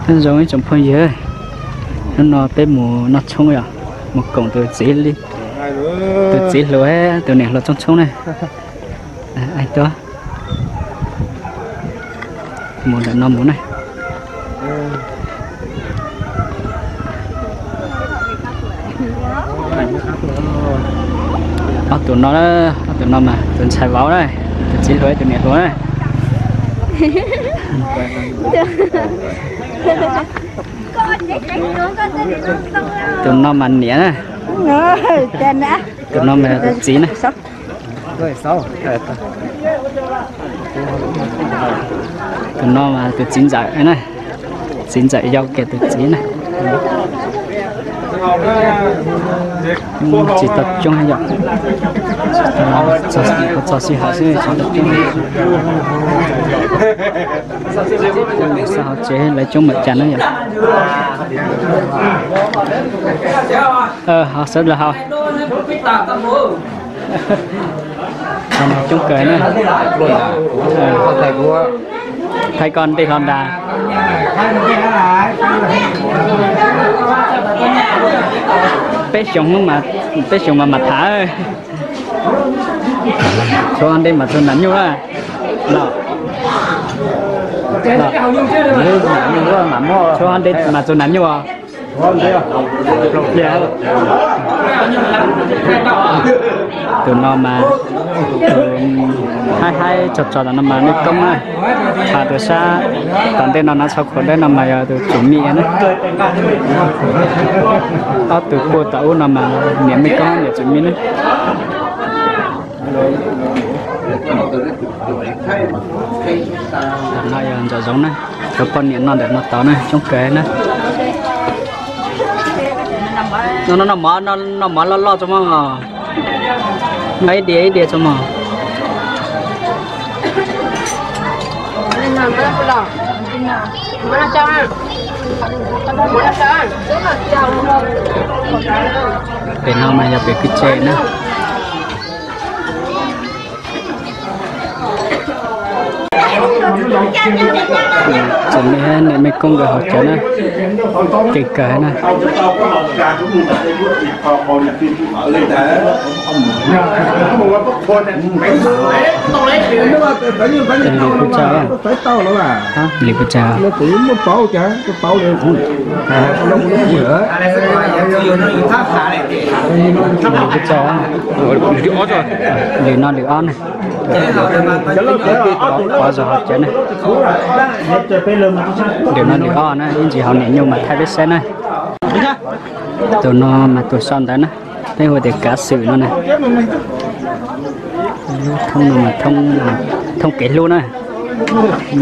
Nyob zoo ib tsoom phooj ywg, hnub no peb mus noj tshoob yom, mus koom tus txiv, tus txiv hluas, tus niam hluas tshoob tshoob na. Mus ntawm no mus na. Ob tug no, ob tug no mas tus ntxhais vauv na, tus txiv hluas tus niam hluas na. Tus no mas niam na. Tus no mas tus txiv na. Tus no mas tus txiv ntxawm na. Txiv ntxawm yau kiag tus txiv na. Tsis tau coob yom. Txog sij hawm xwb tsis tau coob. Xauj hauv tsev lawv coob npaum cas na yom. Ho sawv daws haus. Coob kawg na. Thaij koj ntej hlo nrad. Peb xyoos, peb xyoos mas mam tham. Tshuav ntej mas txog nram nyuj na. Tshuav ntej mas txog nram nyuj os. Tus no mas haib haib tso tso tom no mas mej koob na. Tshaj tus sab tom ntej no no txhua khuam dawb no mas yog tus tswv mij na. Ob tug puag tom ub no mas niam mej koob niam tswv mij na. Tam no yog ntxawm zoov na, cov poj niam no ntawm no tod na coob kawg na. No, no, noj mov loj loj tso mog. Noj ib diav ib diav tso mog. Pem no mas yog pem kwj tse na. Tseem me niam mej koob nkawd haus cawv na, keej kawg na. Lwm kuj tsaug, lwm kuj tsaug. Lwm kuj tsaug, lwm no lwm ob na. Pov zog haus cawv na. Lwm no lwm ob na, ib ntsis haus niam nyuj mas thaij peb saib na. Tus no mas tus sau ntawv na, peb hu tias kav xwm no na. Thoob no mas thoob kev hlub na,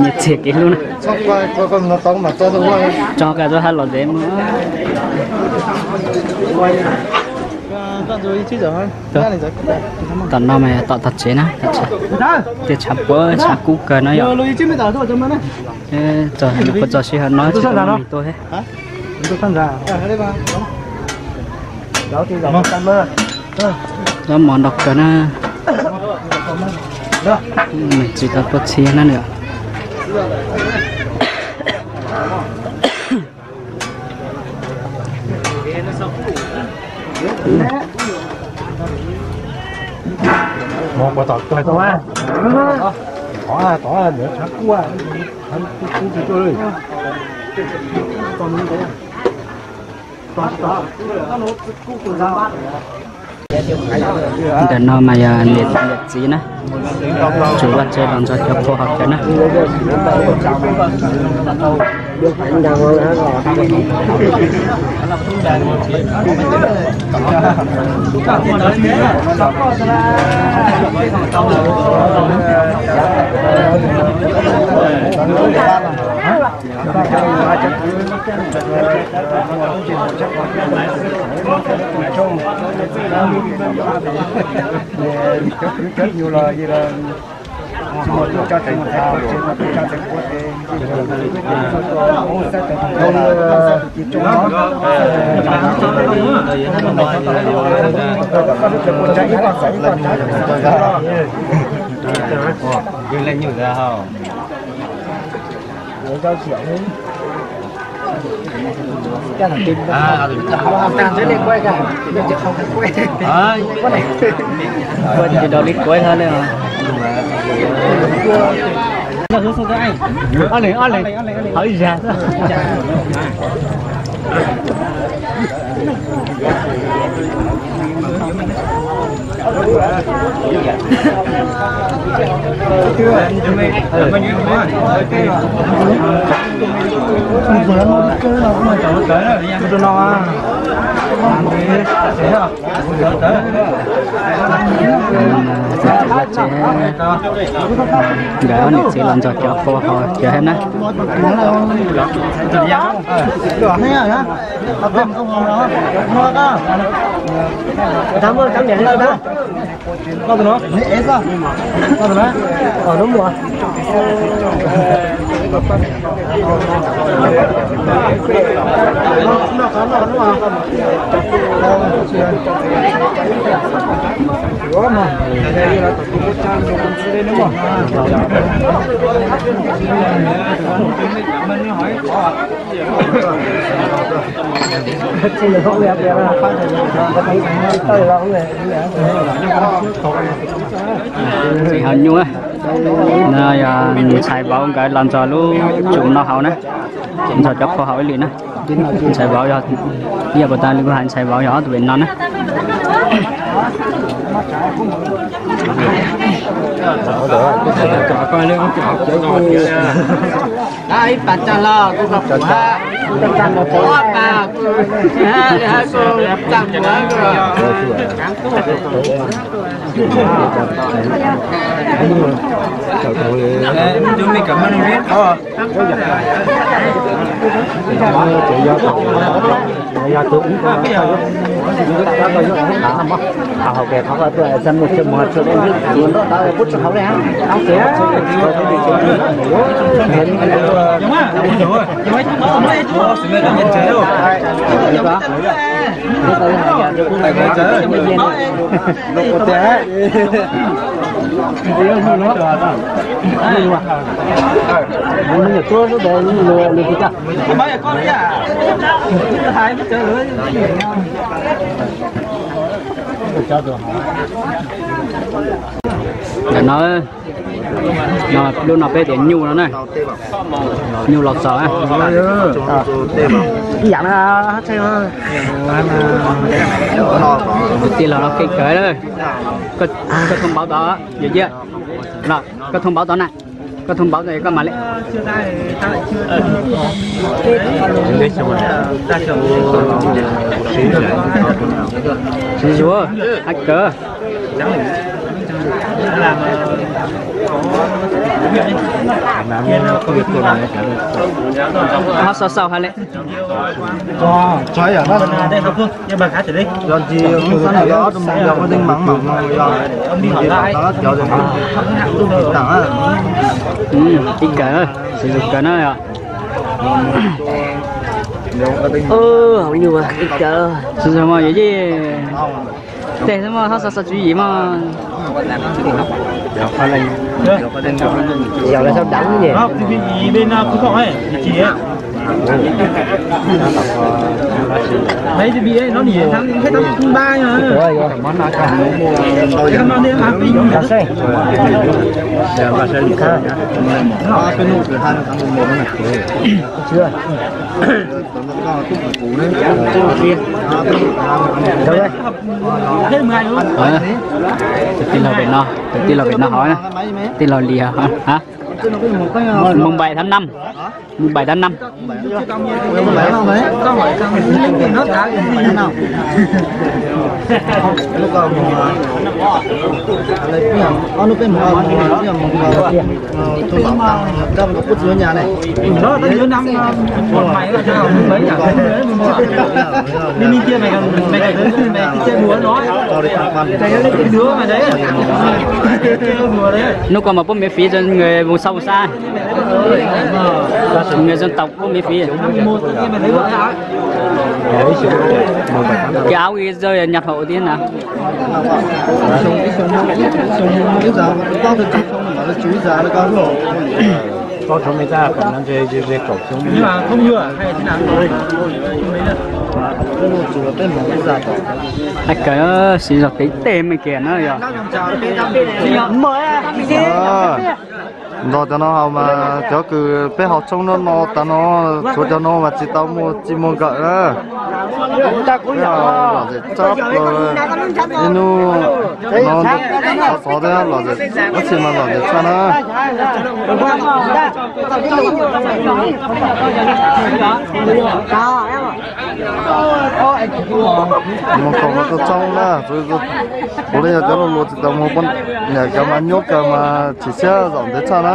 nyias txiag kev hlub na. Tso koj rov qab los ntev mus. Tom no mas tom tog tsev na, tej tshav puab tshav kub kawg no yom. Txog, txog sij hawm no tsis tau muaj neeg tuaj thiab. Zaub mov ntau kawg na, neeg tsis tau tuaj txhij na. Ntawm no mas yog niam txiv na, tsuas vaj tse los ntxog cov pog haus cawv na. Ua tsis rau li kuaib hlo ne. Ob leeg, ob leeg, hauv ib zag xwb. Nkawd ob niam txiv los ntxog cov qhua hauv cov hab na. Tseem hauv nyuj, no yog ntxhais vauv nkawd los ntxog lub tsum no hauv na, ntxog cov qhua hauv ib lwm na. Ntxhais vauv yog, ib yam puas tas li kuv hais, ntxhais vauv yog ob tug pem no na. Ib pas tag los kuv koj pum hab, ob pas kuv hab li hab kuv tag pum hab kuv. Ntawm no, no, lub no peb tias nyuj no na. Nyuj los txog. Ib yam no. Kwv tij los no keej kawg na. Koj, koj thông báo tod, yawm yij. Los, koj thông báo tod na. Koj thông báo tod koj mam li. Tsis zuag, hais kawg. Ho xaus xaus hais li. Ib kawg, sib zug kawg na yog. Hauv nyuj ib kawg. Sib zug mog yawm yij. Tej xwb mog, ho xaus xaus tswv yim mog. Yog lawv sab deev ne. Tus tij laug pem no, tus tij laug pem no hov, tij laug Lis, hov, mùng bảy tháng năm, mùng bảy tháng năm. Hnub qua mà post miễn phí cho người vùng sâu vùng xa. Người dân tộc post miễn phí. Cái áo Israel nhập khẩu tí nào? Ai kawg, siv zog tev tej me kiag na yog. Nrog cov no haus mas cov kws peb haus tshoob no no tas no, tshuav cov no mas tsis tau muaj txij muaj nkawm na. Peb haus lom zem tshaj plaws, ib hnub no xov xov thiab lom zem, ib txhia mas lom zem tshaj na. Mus kaum no tuaj tshoob na, puav leej yog cov luaj luaj tsis tau muaj poj niam kawg mas nyuaj kawg mas chim siab zaum ntev tshaj na.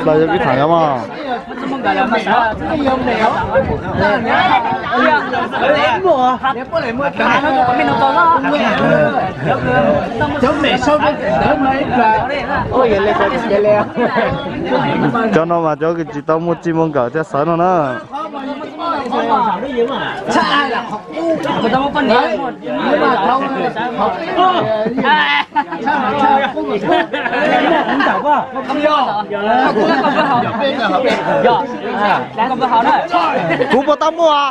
Plaws yog ib tham nyob mas. Cov no mas cov kws tsis tau muaj txij muaj nkawm thiaj sawv no na. Kuv puas tau muaj?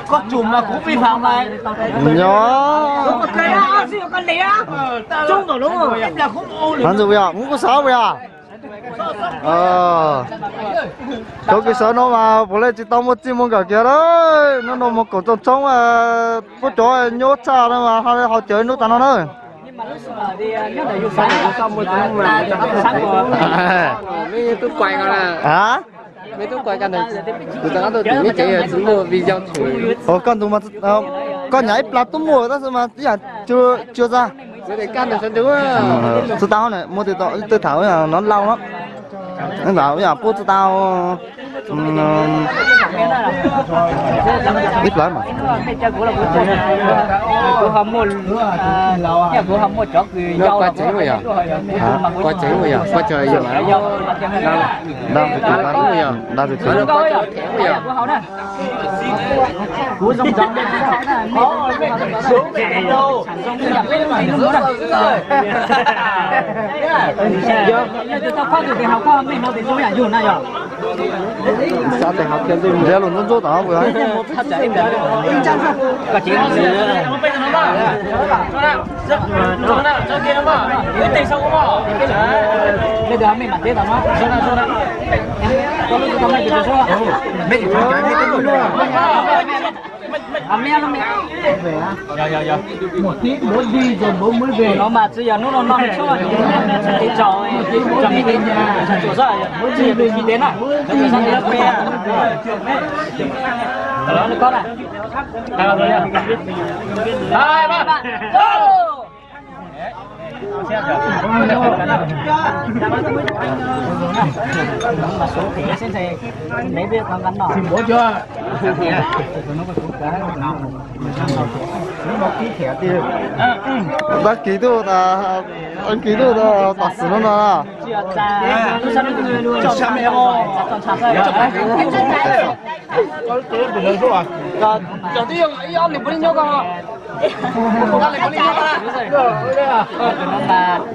Koj tsum mas kuv pib hla mas. Nyob. Hnav ntxwg puas yog, muab kuv xav puas yog? Cov kws sawv no mas puav leej tsis tau muaj txij muaj nkawm kiag lawm. Hnub no mus koom txooj tshoob, puab cov nyuaj tshaj no mas ho caw ib hnub tas no na. Ua koj ntug mas, koj nyam ib plag tub muaj tab sis mas ib yam tsis ua txaj. Txhua tau na, muaj tej tham no lauj no. Ntawd ib yam puab txhua tau. Ib plag mas. Dab tsi tsi, dab tsi tsi. Ntiav lus ntxub ntxub tom no puas yog? No mas tsis yog hnub no no tso, tso me tsuas xwb, tsis yog tus tsis ntev na. Đăng ký tuaj, đăng ký tuaj tam sim no no.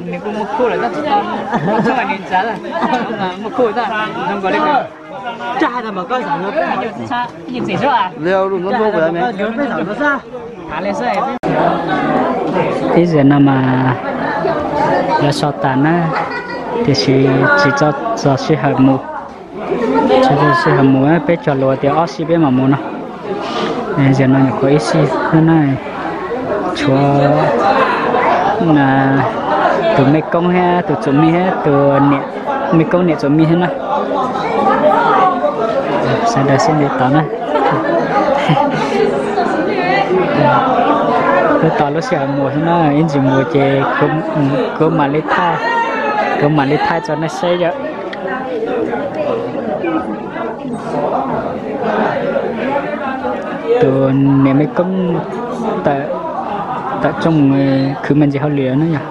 Nws kuj muaj khub lawm tab sis tau txog nws ntxav, muaj khub tab zoo nkaus li. Li lus ntxoov ntxoo kuv me. Ib zaug no mas lawv so tas na, tiam sis tsis txog sij hawm mus, tsis txog sij hawm mus, peb cog lus tias ob sij peb mam mus no. Zaum no nyuam qhuav ib sij xwb na, tshuav tus me koob thiab tus txuas mi thiab tus niam, me koob niam txuas mi thiab na. Sawv daws sib ntev tos na. Wb tos lub sij hawm mus xwb na, ib ntsis mus ces kuv mam li thaij, kuv mam li thaij txog nej saib yom. Tus niam me koob tawm, tawm rooj khwv me ntsis hauj lwm na yom.